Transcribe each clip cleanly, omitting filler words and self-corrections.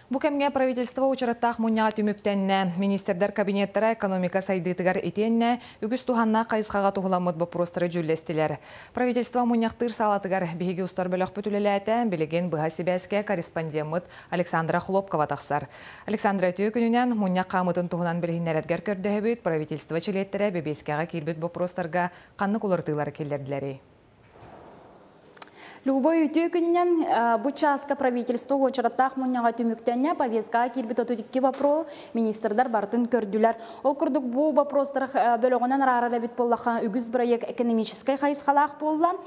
Бу кэмҥэ правительство уочараттаах мунньаҕа түмүктэннэ. Министрдэр кабинеттара экономика сайдыытыгар итиэннэ үгүс туһаннаах хайысхаҕа туһуламмыт боппуруостары дьүүллэстилэр. Правительство мунньахтыыр саалатыгар биһиги устар бөлөхпүт үлэлээтэ. Билигин быһа сибээскэ корреспондеммыт Александра Хлопкова тахсар. Александра, үтүө күнүнэн. Мунньах хаамыытын туһунан билиһиннэрэргэр көрдөһөбүт. Правительство чилиэттэрэ бэбиэскэҕэ киирбит боппуруостарга ханнык уларытыылары киллэрдилэрий? Люба, үтүө күнүнэн. Бу чааска правительство уочараттаах мунньаҕа түмүктэннэ. Повесткаҕа киирбит 32 вопрос министрдар барытын көрдүлэр. Ол курдук, бу вопростар бөлөҕүнэн араарар эбит буоллахха, үгүс проект экономическай хайысхалаах буолла.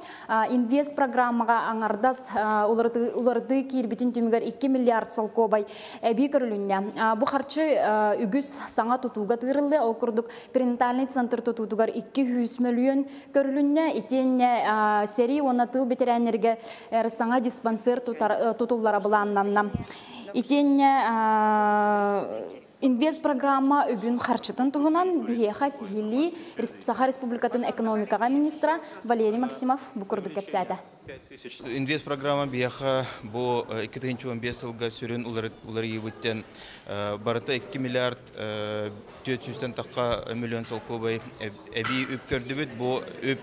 Инвест программаҕа аҥардас уларытыы киирбитин түмүгэр 2 миллиард солкуобай эбии көрүлүннэ. Бу харчы үгүс саҥа тутууга тыырыллы. Ол курдук, перинатальный центр тутуутугар 200 мөлүйүөн көрүлүннэ. Итиэннэ сэрии уонна тыыл бэтэрээннэригэр саҥа диспансер тутуллара былааннанна. Итиэннэ инвест программа үбүн харчытын туһунан биһиэхэ сиһилии Саха Республикатын экономикаҕа министра Валерий Максимов бу курдук кэпсээтэ. Инвест программа биһиэхэ бу 2015 сылга сүрүн уларыйыыбыттан барыта 2 миллиард 400 тахха миллион солкуобай эбии үп көрдүбүт. Бу үп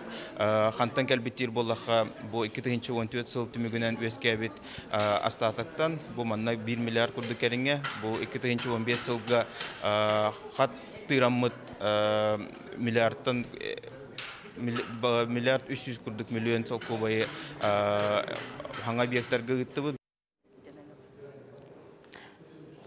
хантан кэлбит диир буоллахха, бу 2014 сыл түмүгүнэн үөскээбит остатоктан, бу манна 1 миллиард курдук кэриҥэ, бу 2015 сылга хат тыыраммыт миллиардтан миллиард 300 курдук миллион солкуобайы саҥа объекттарга ыыттыбыт.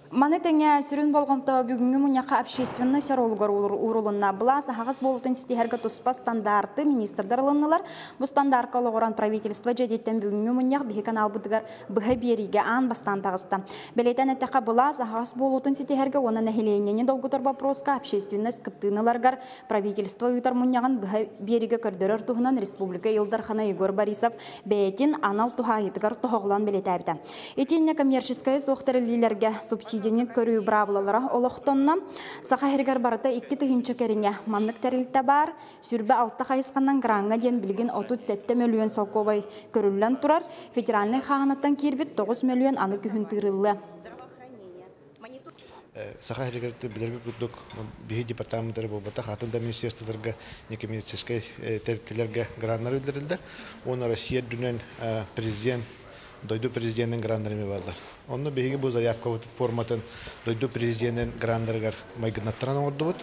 Маны тэҥэ сүрүн болҕомто бүгүҥҥү мунньахха общественность оруолугар уурулунна. Былаас аһаҕас буолуутун ситиһэргэ туспа стандарты министрдар ылыннылар. Бу стандартка олоҕуран правительство дьиэтиттэн бүгүҥҥү мунньах биһи каналбытыгар быһа биэриигэ аан бастаан таҕыста. Бэлиэтээн эттэххэ, былаас аһаҕас буолуутун ситиһэргэ уонна нэһилиэнньэни долгутар вопроска общественность кыттыыны ыларгар правительство ыытар мунньаҕын быһа биэриигэ көрдөрөр туһунан республика Ил Дархана Егор Борисов бэйэтин анал туһаайыытыгар тоһоҕолоон бэлиэтээбитэ. Итиэннэ коммерческай суох тэриллиилэргэ субсидияны көрүү быраабылалара олохтонно. Саха сиригэр барыта 2000 кэриҥэ маннык тэрилтэ баар. 26 хайысханан граҥҥа диэн билигин 37 мөлүйүөн солкуобай көрүллэн турар. Федеральнай хааһынаттан киирбит 9 мөлүйүөн аны күһүн тыырыллыа. Саха сиригэр билэргэ курдук, биһи департаменттары буолбатах, атын да министерстволарга, некоммерческой тэрилтэлэргэ граннар үллэриллэр. Уонна Россия үрдүнэн президент, дойду президенин граннары эмиэ бааллар. Онно биһиги бу заявкабыт форматын дойду президенин граннарыгар майгыннаттаран оҥордубут.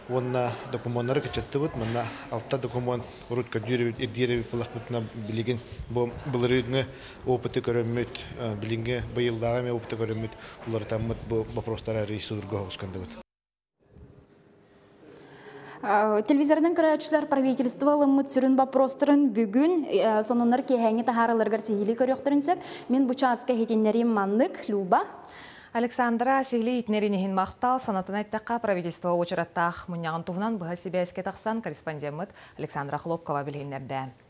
Уонна докумуоннары кыччаттыбыт. Манна алта докумуон урут көрдүүр ирдиир буоллахпытына, билигин бу былырыыҥҥы опыты көрөммүт, билиҥҥи быйыллааҕы эмиэ опыты көрөммүт, уларытаммыт бу вопростары арыый судургу соҕус. Телевизорынан көрөөччүлэр правительство ылыммыт сүрүн вопростарын бүгүн сонуннар киэһээҥҥи таһаараларыгар сиһилии көрүөхтэрин сөп. Мин бу чааска иһитиннэриим маннык, Люба. Александра, сиһилии иһитиннэрииҥ иһин махтал. Санатан эттэххэ, правительство уочараттаах мунньаҕын туһунан быһа сибээскэ тахсан корреспондеммыт Александра Хлопкова билиһиннэрдэ.